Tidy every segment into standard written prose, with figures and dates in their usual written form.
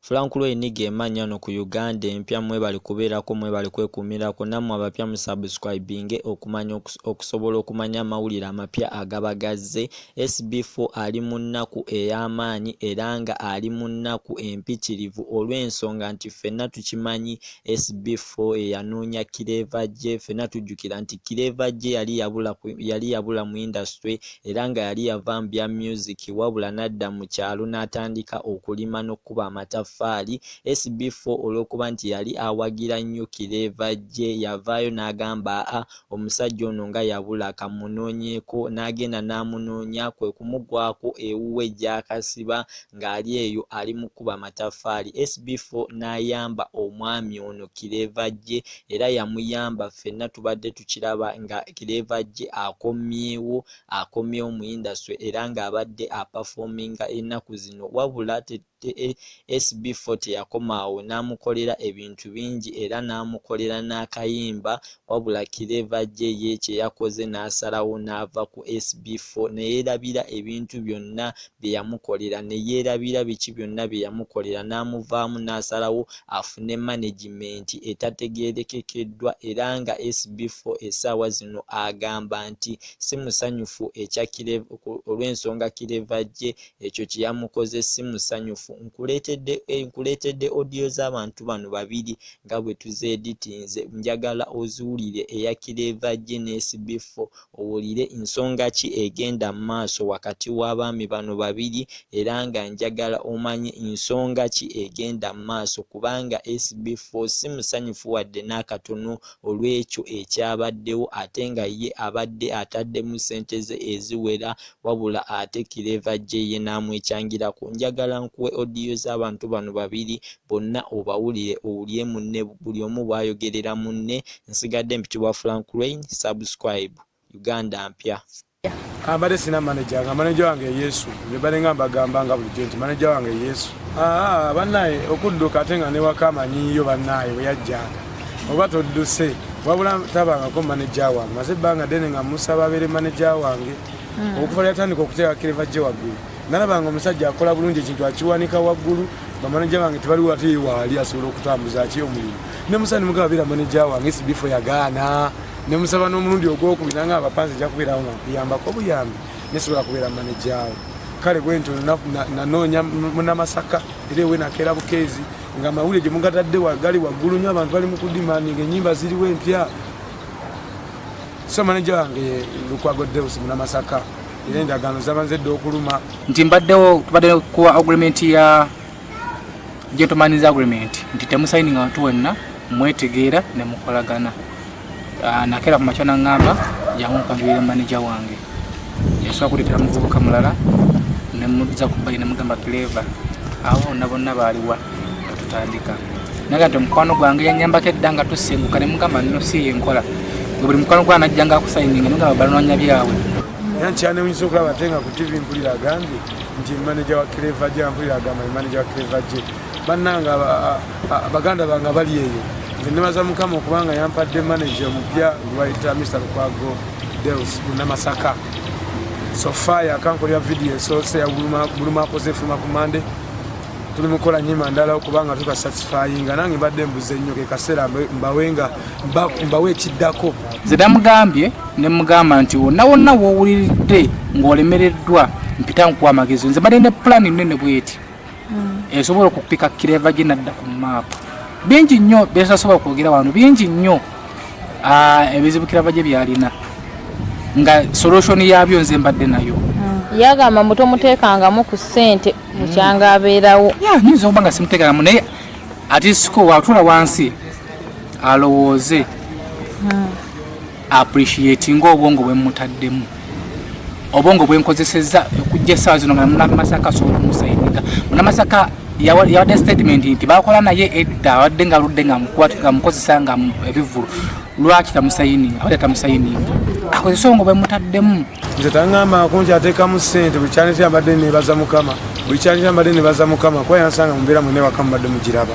Frank Lwayne ge mannya wano ku Uganda Empya. Mwebale kubeerako, mwebale kwekuumirako. Nammwe abapya, musubscribinge okumanya okusobola okumanya amawulire amapya agaba gazze. SB4 ali mu nnaku ey'amaanyi era nga ali mu nnaku empitirivu, olw'ensonga nti ffenna tukimanyi SB4 eyanoonya Clever J. Ffenna tujjukira nti Clever J yali yabula mu industry era nga yali yava mu bya music, wabula n'adda mu kyalo n'atandika okulima n'okkuba amataffaali. SB4, olw'okuba nti yali awagira nnyo Clever J, yavaayo n'agamba, "Aa, omusajja ono nga yabula, kamunoonyeeko." N'agenda n'amunoonya, kwe kumugwako ewuwe gy'akasiba ng'ali eyo ali mu kkuba amataffaali. SB4 n'ayamba omwami ono Clever J, era yamuyamba. Ffenna tubadde tukiraba nga Clever J akomyewo mu industry era ng'abadde aperforminga ennaku zino. Wabula SB4 teyakoma awo, n'amukolera ebintu bingi era n'amukolera n'akayimba. Wabula Clever J ye kye yakoze, n'asalawo n'ava ku SB4, ne yeerabira ebintu byonna bye yamukolera, ne yeerabira biki byonna bye yamukolera, n'amuvaamu, n'asalawo afune management etategeerekekeddwa. Era nga SB4 essaawa zino agamba nti si musanyufu ekya olw'ensonga Clever J ekyo kye yamukoze, si musanyufu. Nkuleetedde audio z'abantu bano babiri nga bwe tuzeeditinze. Njagala oziwulire, eya Clever J ne SB4, owulire nsonga ki egenda mu maaso wakati w'abaami bano babiri. Era nga njagala omanye nsonga ki egenda mu maaso, kubanga SB4 si musanyufu wadde n'akatono olw'ekyo ekyabaddewo, ate nga ye abadde ataddemu ssente ze eziwera, wabula ate Clever J ye n'amwekyangirako. Njagala nkuwe audio z'abantu bano babiri bonna obawulire, owulire munne, buli omu bw'ayogerera munne. Nsigadde mpitibwa Frank Rain. Subscribe Uganda Mpya. Mbadde sina manager, nga manager wange Yesu. Nze mbadde nga mbagamba nga bulijjo nti manager wange Yesu. Bannaye, okudduka ate nga newaka amanyiyo, bannaye, bwe yajjanga oba todduse. Wabula tabangako manager wange, maze ebbanga ddene nga musaba abeere manager wange. Okuva lyatandika okuteeka Clever J waggulu, nalabanga omusajja akola bulungi, ekintu akiwanika waggulu. Bamanager bange tebaliwo, ate ye waali asobola okutambuza ki omulimu. Nemusaba, nemugamba, "Beera manager wange." SB4 yagaana. Nemusaba n'omulundi ogwokubiri, nanga abapanzi nja kubeerawo nga nkuyambako obuyambi, nesobola kubeera manager wo. Kale bwentyo nanoonya Munamasaka, era ewe nakeera bukeezi nga amawulire gye mugatadde gali waggulu nnyo, abantu bali mu kudemandinga, ennyimba ziriwo empya. So manager wange Lukwago Deus Munamasaka, era endagaano zabanze dda okuluma. Nti mbaddewo, tubadde kuwa agreement ya gentleman's agreement nti temusayininga wantu wenna, mwetegeera ne mukolagana. Nakeera ku makya naŋŋamba, "Jangu nkwanjulire manager wange." Yasobola kuleetera muvubuka mulala, nemuza ku bbali, nemugamba, "Clever, abo bonna bonna baaliwa nga tutandika?" Naga nti, "Omukwano gwange yanyambako edda nga tusenguka." Nemugamba, "Nno si yenkola gwe, buli mukwano gwange najjanga akusayininga." Nemugamba, "Banoonya byabwe." Era nkyanewunyisa okulaba ate nga ku TV mpulira agambye nti manager wa Clever J, mpulira agamba manager wa Clever J. Bannanga, baganda bange abali eyo, nze nebaza Mukama okubanga yampadde manager omupya gwebayita Mr Lukwago Deus Munamasaka. So far yakankolera video esoose ya Buluma, akoze efuluma ku Mande. Tuli mukola nyimba ndala okubanga tukasatisfyinga. Nange mbadde mbuze nnyo, ke kaseera mbawe nga mbawe ekiddako. Nze namugambye, ne mugamba nti wonna wonna woowuliridde ng'olemereddwa, mpita nkuwa amagezi. Nze mbadde ne pulaani nene bweti esobola okupika Clever J nadda ku maapu. Bingi nnyo byetasobola kwogera wano, bingi nnyo ebizibu Clever J byalina, nga solution yabyo nze mbadde nayo. Yagamba mbu tomuteekangamu ku ssente bukyanga abeerawo. Ya, nyinza okuba nga simuteekeramu, naye atisiko watuula wansi alowooze, appreciating obwongo bwe mutaddemu, obwongo bwenkozesezza okujja essaawa zino nga Munamasaka asobola okumusayininga. Munamasaka yawadde statement nti bakola naye edda, abadde nga aludde nga mukozesa nga ebivvulu. Lwaki tamusayininga? Abadde tamusayininga, akozese obwongo bwe mutaddemu. Nze taŋŋambako nti ateekamu ssente. Buli kyanetera mbadde nebaza Mukama, buli kyanetera mbadde nebaza Mukama, kuba yansanga mumbeera mwene waka, mubadde mugiraba.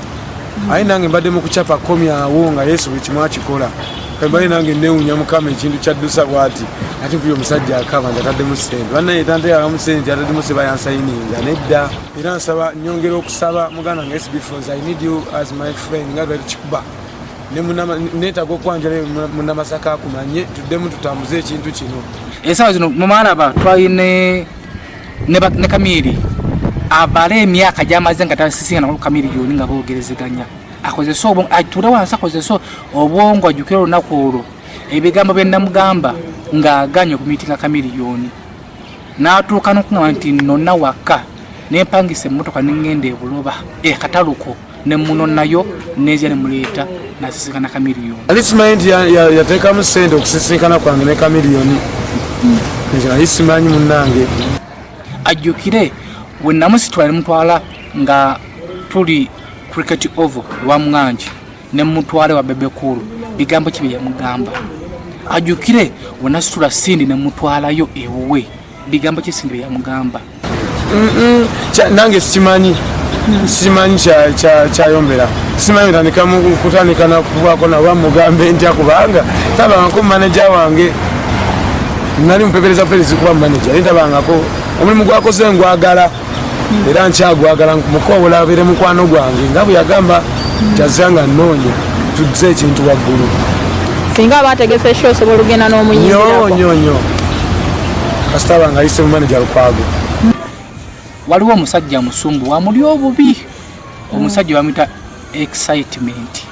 Aye nange mbadde mu kucapa komyawo nga Yesu buli kimu akikola. Kambale nange newunya mukama ekintu kyaddusa bwati ate kuyo omusajja akaba nti ataddemu sente bannaye tanteekamu sente ataddemu seba yansayininga nedda. Era nsaba nyongera okusaba muganda nga SB4, I need you as my friend nga twali tukikuba neetaaga okwanjala Munnamasaka akumanye tuddemu tutambuze ekintu kino. Ensawa zino mumalaba twali ne Kamiri abale emyaka gyamaze nga tasisinkana ku Kamiliyoni nga boogerezeganya, akozese obwongo, atuule wansi akozese obwongo, ajjukire olunaku olwo ebigambo bye namugamba ng'aganye okumiitinga Kamiliyoni, n'atuuka n'okugamba nti nonna waka nempangisa emmotoka neŋŋenda ebuloba ekataluko ne munonayo nezya ne muleeta nasisinkana Kamiliyoni. Ali simanyi nti yateekamu ssente okusisinkana kwange ne Kamiliyoni, ekyo nali simanyi munnange. Ajjukire we namusitula ne mutwala nga tuli Cricket Oval ewa Mwangi ne mutwala wa Bebe Cool, bigambo ki bye yamugamba? Ajjukire we nasitula Cindy ne mutwalayo ewuwe, bigambo ki Cindy bye yamugamba? Nange sikimanyi, simanyi kyayombera, simanyi ntandika kutandika nakubako naba mugambe ntya kubanga tabangako manager wange, nali mupepereza buperezi kuba manager naye tabangako. Omulimu gwakoze ngwagala era nkyagwagala, mukowola abeere mukwano gwange nga bwe yagamba nti nga nnoonya tuzze ekintu waggulu. Singa aba ategese show osobola okugenda n'omuyimbirako? Nnyo nnyo nnyo, kasita aba nga ayise mu manager Lukwago. Waliwo omusajja musumbu wamuli obubi, omusajja bamwita Excitement.